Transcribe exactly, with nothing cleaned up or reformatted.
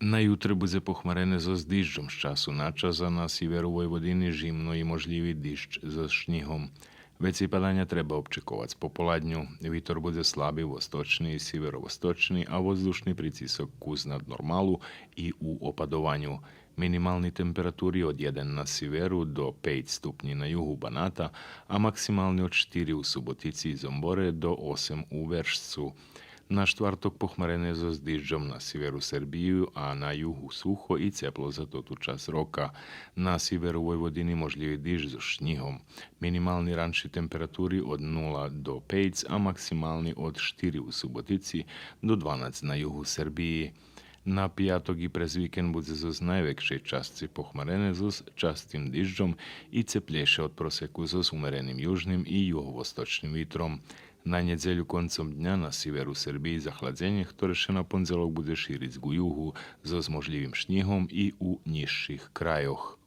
На ютре будзе похмарене зоз дижджом з часу на час, а на сиверу Войводини жимно и можлїви диждж зоз шнїгом. Вецей паданя треба обчековац пополадню. Витор будзе слаби восточни и сиверовосточни, а воздушни прицисок кус над нормалу и у опадованю. Минимални температури од єден на сиверу до пейц ступнї на югу Баната, а максимални од штири у Суботици и Зомборе до осем у Вершцу. На штварток похмарене зоз дижджом на сиверу Сербиї, а на югу сухо и цепло за тоту часц рока. На сиверу Войводини можлїви диждж зоз шнїгом. Минимални ранши температури од нула до пейц, а максимални од штири у Суботици до дванац на югу Сербиї. На пияток и през викенд будзе зоз найвекшей часци похмарене зоз частим дижджом и цеплєйше од просеку зоз умереним южним и юговосточним витром. На нєдзелю концом дня на сиверу Сербиї захладзенє, хторе ше на пондзелок будзе шириц ґу югу зоз можлївим шнїгом и у нїзших крайох.